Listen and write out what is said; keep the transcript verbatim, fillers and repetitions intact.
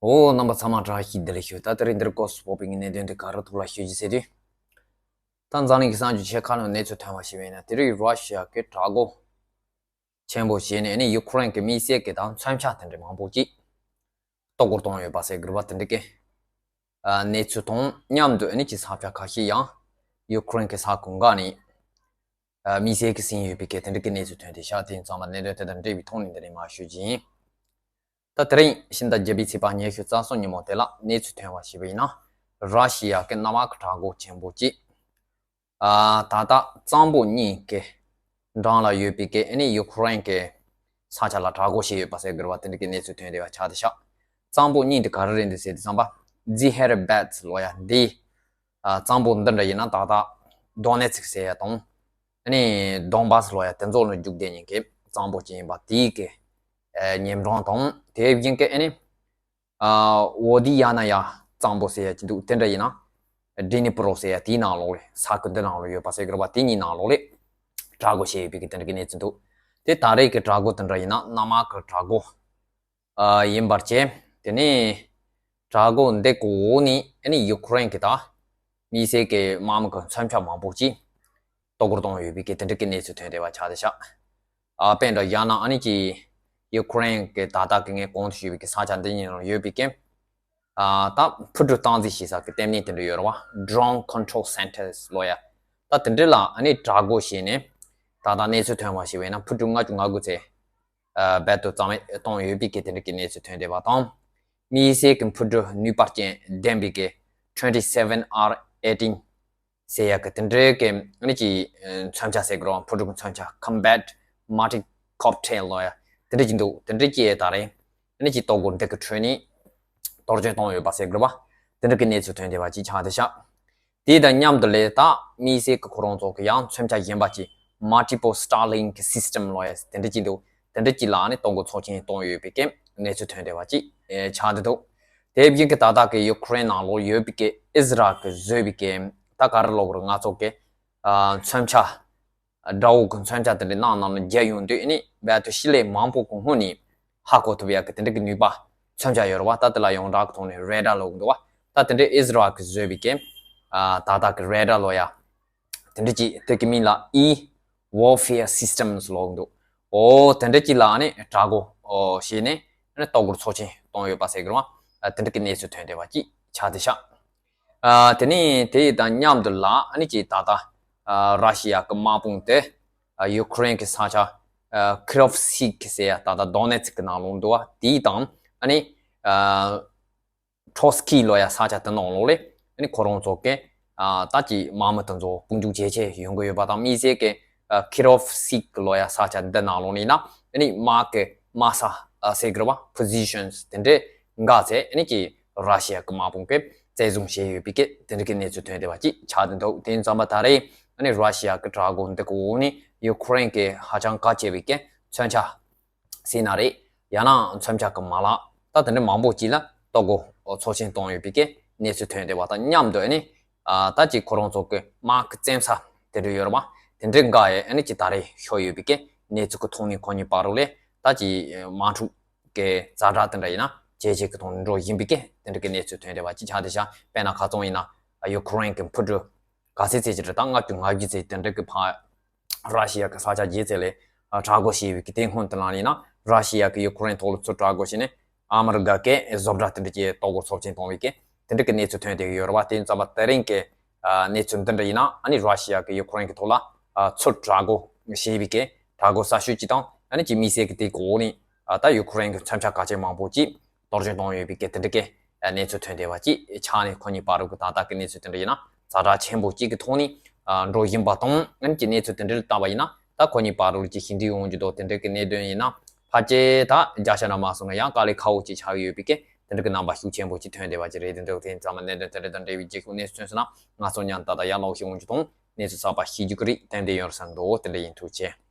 འོ། རྣམ་པ་ཚང་མ་བཀྲ་ཤིས་བདེ་ལེགས་ཞུ། ད་དེ་རིང་འདིར་སྐོར་སུ་བོད་པའི་གནད་དོན་དེ་ག་རེ་ཐོག་ལ་ཞུ་རྒྱུ་ཟེར་དུས། ད་འཛམ་གླིང་གི་གསར་འགྱུར་ཆེ་ཁག་ནང་གནས་ཚུལ་ཐོན་པ་ཞིག་ཡིན་ན། དེ་རིང་ར་ཤི་ཡ་གི་དྲག་འགོ་ཆེན་པོ་བྱས་ནས་ཨ་ནི་ཡུ་ཁུ་རེན་གྱི་དམིགས་བསལ་གྱི་ད་མཚོན་ཆ་དེ་འདྲ་མང་པོ་ཅིག་གཏོར་རྒོལ་བཏང་ཡོད་པ་ཟེར་དགོས་པ་དེ་འདྲ་གི་ཨ་གནས་ཚུལ་དང་མཉམ་དུ་ཨ་ནི་ཅིག་ས་ཆ་ཁ་ཤས་ཡང་ཡུ་ཁུ་རེན་གྱི་ས་ཁོངས་འགའ་ནས་ཨ་དམིགས་བསལ་གྱི་ཟིན་ཡོད་པའི་གི་དེ་འདྲ་གི་གནས་ཚུལ་ཐོན་ཏེ་ཤག་དེ་ཡིན་ཙང་མ་གནད་དོན་དེ་དང་འབྲེལ་བའི་ཐོག་ནས་འདི་རིང་མར་ཞུ་རྒྱུ་ཡིན། ད་དེ་རིང་ཕྱི་ཟླ་བརྒྱད་པའི་ཚེས་པ་ཉི་ཤུ་རྩ་གསུམ་ཉིན་མོ་དེ་ལ་གནས་ཚུལ་ཐོན་པ་ཞིག་ཡིན་ན། ར་ཤི་ཡ་གི་གནམ་དམག་གི་དྲག་འགོ་ཆེན་པོ་གཅིག་ཨ་ད་ལྟ་གཙང་པོ་གཉིས་ཀྱི་འགྲམ་ལ་ཡོད་པའི་གི་ཨ་ནི་ཡུ་ཁུ་རེན་གྱི་ས་ཆ་ལ་དྲག་འགོ་བྱས་ཡོད་པ་ཟེར་དགོས་པ་དེ་འདྲ་གི་གནས་ཚུལ་ཐོན་བསྡད་པ་ཆགས་བསྡད་ཤག་གཙང་པོ་གཉིས་དེ་ག་རེ་རེད་འདུག་ཟེར་དུས་ཙམ་པ། ཛི་ཧེ་རི་བེད་ལོ་ཡ་འདི། ཨ་གཙང་པོ་འདི་འདྲ་ཡིན་ན་ད་ལྟ་དོ་ནེ་ཚིག་ཟེར་ཡ་དང་། ཨ་ནི་དོན་བཱ་སི་ལོ་ཡ་དེ་ཚོ་ལ་རྒྱུག་བསྡད་མཁན་གྱི་གཙང་པོ་ཅིག་ཡིན་པ་དེའི་གི་ཨ་ཉེ་འགྲམ་དང་། དེ་བཞིན་གྱི་ཨ་ནི་ཨ་ཝོ་དི་ཡ་ན་ཡ་གཙང་པོ་ཟེར་ཡ་ཅིག་འདུག་དེ་འདྲ་ཡིན་ན་ཌི་ནི་པྲོ་ཟེར་ཡ་དེའི་ནང་ལོགས་ལ། ས་ཁུལ་འདི་ནང་ལ་ཡོད་པ་ཟེར་དགོས་པ་དེ་གཉིས་ནང་ལོགས་ལ་དྲག་འགོ་བྱས་ཡོད་པའི་གི་དེ་འདྲ་གི་གནས་ཚུལ་འདུག་དེ་ད་རེས་ཀྱི་དྲག་འགོ་དེ་འདྲ་ཡིན་ན་གནམ་དམག་གི་དྲག་འགོ་ཨ་ཡིན་པར་བྱས། དེ་ནས་དྲག་འགོ་འདི་གི་འོག་ནས་ཨ་ནི་ཡུ་ཁུ་རེན་གྱི་ད་དམིགས་བསལ་གྱི་དམག་མི་གི་མཚོན་ཆ་མང་པོ་ཅིག་གཏོར་རྒོལ་བཏང་ཡོད་པའི་གི་དེ་འདྲ་གི་གནས་ཚུལ་ཐོན་བསྡད་པ་ཆགས་བསྡད་ཤག་ཨ་དཔེར་ན་ཡང་ན་ཨ་ནི་ཅིག་ཡུ་ཁུ་རེན་གྱི་ད་ལྟ་གི་ངས་གོང་དུ་ཞུས་པའི་གི་ས་ཆ་འདི་གཉིས་ནང་ཡོད་པའི་གི་ཨ་ད་འཕུར་གྲུ་སྟངས་འཛིན་བྱེད་ས་གི་ལྟེ་གནས་དེ་འདྲ་ཡོད་རེད་བ། Drone Control Centers ལོ་ཡ། ད་དེ་འདྲ་ལ་ཨ་ནི་དྲག་འགོ་བྱས་ནས་ད་ལྟ་གནས་ཚུལ་ཐོན་པ་ཞིག་བས་ན་འཕུར་གྲུ་ལྔ་བཅུ་ང་དགུ་ཙམ་ཨ་རྦད་དེ་རྩ་མེད་བཏང་ཡོད་པའི་གི་དེ་འདྲ་གི་གནས་ཚུལ་ཐོན་བསྡད་པ་དང་། དམིགས་བསལ་གྱི་འཕུར་གྲུ་ནུས་པ་ཅན་ལྡན་པའི་གི་twenty seven R eighteen ཟེར་ཡ་གི་དེ་འདྲའི་གི་ཨ་ནི་ཅིག་མཚོན་ཆ་ཟེར་དགོས་རེད་བ། འཕུར་གྲུ་གི་མཚོན་ཆ། Combat Multi-Cocktail ལོ་ཡ། དེ་འདྲ་ཅིག་འདུག་དེ་འདྲ་ཅིག་ད་རེས་ཨ་ནི་ཅིག་གཏོར་རྒོལ་འདི་གི་ཁྲོད་ནས་གཏོར་སྐྱོན་བཏང་ཡོད་པ་ཟེར་དགོས་རེད་བ། དེ་འདྲ་གི་གནས་ཚུལ་ཐོན་བསྡད་པ་ཅིག་ཆགས་བསྡད་ཤག་དེ་དང་མཉམ་དུ་ལས་ད་དམིགས་བསལ་གྱི་ཁོ་རང་ཚོ་གི་ཡང་མཚོན་ཆ་གཞན་པ་ཅིག Multiple Starlink System ལོ་ཡ་དེ་འདྲ་ཅིག་འདུག་དེ་འདྲ་ཅིག་ལ་ཨ་ནི་གཏོར་རྒོལ་ཚབས་ཆེན་བཏང་ཡོད་པའི་གི་གནས་ཚུལ་ཐོན་བསྡད་པ་ཅིག་ཨེ་ཆགས་བསྡད་འདུག་དེ་བཞིན་གྱི་ད་ལྟ་གི་ཡུ་ཁུ་རེན་ནང་ལོགས་ཡོད་པའི་གི་ཨིས་ར་ཨེལ་གྱིས་བཟོས་པའི་གི་ད་ག་རེ་ལབ་དགོས་རེད། ང་ཚོ་གི་ཨ་མཚོན་ཆ་དགྲ་བོ་གི་མཚོན་ཆ་དེ་འདྲ་ནང་ནང་ལ་བརྒྱབ་ཡོང་དུས་ཨ་ནི་རྦད་དེ་ཕྱི་ལས་མང་པོ་གི་སྔོན་ནས་ཧ་གོ་ཐུབ་ཡ་གི་དེ་འདྲ་གི་ནུས་པ་མཚོན་ཆ་ཡོད་རེད་བ། ད་དེ་ལ་ཡོངས་གྲགས་ཀྱི་ཐོག་ནས་རེ་ཌར་ལབ་ཀྱི་འདུག་བ། ད་དེ་འདྲའི་ཨིས་ར་ཨེལ་གྱིས་བཟོས་པའི་གི་ཨ་ད་ལྟ་གི་རེ་ཌར་ལོ་ཡ། དེ་འདྲ་ཅིག་དེ་གི་མིང་ལ་E Warfare Systems ལབ་ཀྱི་འདུག་འོ་དེ་འདྲ་ཅིག་ལ་ཨ་ནི་དྲག་འགོ་ཨོ་བྱས་ནས་ཨ་ནི་གཏོར་རྒོལ་ཚབས་ཆེན་བཏང་ཡོད་པ་ཟེར་གི་རེད་བ། ཨ་དེ་འདྲ་གི་གནས་ཚུལ་ཐོན་བསྡད་པ་ཅིག་ཆགས་བསྡད་ཤག་ཨ་དེ་ནས་དེ་དང་མཉམ་དུ་ལ་ཨ་ནི་ཅིག་ད་ལྟ་ཨ་ར་ཤི་ཡ་གི་དམག་དཔུང་དེ་ཨ་ཡུ་ཁུ་རེན་གི་ས་ཆ་ཨ་Kirovsk ཟེར་ཡ་ད་ལྟ་དོ་ནེ་ཚིག་གི་ནང་ལོགས་འདུག་བ། དེ་དང་ཨ་ནི་ཨ་Troitsky ལོ་ཡ་ས་ཆ་དེ་ནང་ལོགས་ལ་ཨ་ནི་ཁོ་རང་ཚོ་གི་ཨ་ད་ཅིག་དམག་མི་དེ་ཚོ་དཔུང་འཇུག་བྱེད་ཆེད་ཡོང་གི་ཡོད་པ་དང་། དམིགས་བསལ་གི་ཨ་Kirovsk ལོ་ཡ་ས་ཆ་འདི་ནང་ལོགས་ནས་ཡིན་ན་ཨ་ནི་དམག་གི་དམག་ས་ཨ་ཟེར་དགོས་རེད་བ། Positions དེ་འདྲའི་འགའ་ཚོ་ཨ་ནི་ཅིག་ར་ཤི་ཡ་གི་དམག་དཔུང་གིས་བཙན་བཟུང་བྱས་ཡོད་པའི་གི་དེ་འདྲ་གི་གནས་ཚུལ་ཐོན་བསྡད་པ་ཅིག་ཆགས་བསྡད་འདུག་དེ་ཡིན་ཙམ་པ་ད་རེས་ཨ་ནི་ར་ཤི་ཡ་གི་དྲག་འགོ་འདི་གི་འོག་ནས་ཡུ་ཁུ་རེན་གི་ཧ་ཅང་གལ་ཆེ་བའི་གི་མཚོན་ཆ་ཟེར་ན་རེད། ཡང་ན་མཚོན་ཆ་གི་མ་ལག་ད་དེ་འདྲ་མང་པོ་ཅིག་ལ་གཏོར་རྒོལ་ཚབས་ཆེན་བཏང་ཡོད་པའི་གི་གནས་ཚུལ་ཐོན་བསྡད་པ་དང་མཉམ་དུ་ཨ་ནི་ཨ་ད་ཅིག་ཁོ་རང་ཚོ་གི་དམག་གི་བཙན་ས་དེ་འདྲ་ཡོད་རེད་བ། དེ་འདྲའི་འགའ་ཡང་ཨ་ནི་ཅིག་ད་རེས་ཤོར་ཡོད་པའི་གི་གནས་ཚུལ་གི་ཐོག་ནས་ཁོ་གཉིས་བར་རུ་ལ་ད་ཅིག་དམག་འཁྲུག་གི་ཛ་དྲག་དེ་འདྲ་ཡིན་ན་ཇེ་ཆེ་གི་ཐོག་ནས་འགྲོ་བཞིན་པའི་གི་དེ་འདྲ་གི་གནས་ཚུལ་ཐོན་བསྡད་པ་ཅིག་ཆགས་བསྡད་ཤག་དཔེར་ན་ཁ་སང་ཡིན་ན་ཡུ་ཁུ་རེན་གི་འཕུར་གྲུ་ག་ཚད་ཙམ་ཅིག་རེད། ད་ལྔ་བཅུ་ང་བཞི་ཙམ་དེ་འདྲ་གི་ཕར་ར་ཤི་ཡ་གི་ས་ཆ་བརྒྱད་ཙམ་ལ་ཨ་དྲག་རྒོལ་བྱས་པའི་གི་དེ་སྔོན་དེ་ལ་ཡིན་ན་ར་ཤི་ཡ་གི་ཡུ་ཁུ་རེན་ཐོག་ལ་ཚུར་དྲག་རྒོལ་བྱས་ནས་ཨ་མི་རི་ཀ་གི་བཟོ་གྲྭ་དེ་འདྲ་གི་གཏོར་རྒོལ་ཚབས་ཆེན་བཏང་བའི་གི་དེ་འདྲ་གི་གནས་ཚུལ་ཐོན་བསྡད་ཀྱི་ཡོད་རེད་བ། དེ་ཡིན་ཙམ་པ་དེ་རིང་གི་ཨ་གནས་ཚུལ་འདི་འདྲ་ཡིན་ན་ཨ་ནི་ར་ཤི་ཡ་གི་ཡུ་ཁུ་རེན་གི་ཐོག་ལ་ཨ་ཚུར་དྲག་རྒོལ་བྱས་པའི་གི་དྲག་རྒོལ་གསར་ཤོས་ཅིག་དང་ཨ་ནི་ཅིག་དམིགས་བསལ་གི་དེ་གི་འོག་ནས་ཨ་ད་ཡུ་ཁུ་རེན་གི་མཚོན་ཆ་གལ་ཆེན་མང་པོ་ཅིག་གཏོར་སྐྱོན་བཏང་ཡོད་པའི་གི་དེ་འདྲ་གི་གནས་ཚུལ་ཐོན་བསྡད་པ་ཅིག་ཆགས་ནས་ཁོ་གཉིས་བར་དུ་གི་ད་ལྟ་གི་གནས་ཚུལ་དེ་འདྲ་ཡིན་ན་ཛ་དྲག་ཆེན་པོ་ཅིག་གི་ཐོག་ནས་ཨ་འགྲོ་བཞིན་པ་དང་། ཨ་ནི་ཅིག་གནས་ཚུལ་དེ་འདྲ་ལ་བལྟས་པ་ཡིན་ན་ད་ཁོ་གཉིས་བར་དུ་ཅིག་ཞི་འགྲིག་ཡོང་རྒྱུ་དང་དེ་འདྲ་གི་གནད་དོན་ཡིན་ན་ཕལ་ཆེར་ད་བརྒྱ་ཆ་ན་མ་སོང་ན་ཡང་དཀའ་ལས་ཁག་པོ་ཅིག་ཆགས་ཀྱི་ཡོད་པའི་གི་དེ་འདྲ་གི་རྣམ་པ་ཤུགས་ཆེན་པོ་ཅིག་ཐོན་བསྡད་པ་ཅིག་རེད། དེ་འདྲ་དེ་ཡིན་ཙང་མ་གནད་དོན་དེ་འདྲ་དང་འབྲེལ་བའི་རྗེས་ཤུལ་གནས་ཚུལ་ཐོན་སོང་ན་ང་ཚོ་མཉམ་དུ་ད་ལྟ་ཡར་ལོག་ཞིག་ཡོང་རྒྱུ་དང་གནས་ཚུལ་གསར་པ་ཤེས་རྒྱུ་གི་རེད། ཏན་ཏན་ཡོད་བསམ་འདུག་དེ་འདྲ་ཡིན། ཐུགས་རྗེ་ཆེ།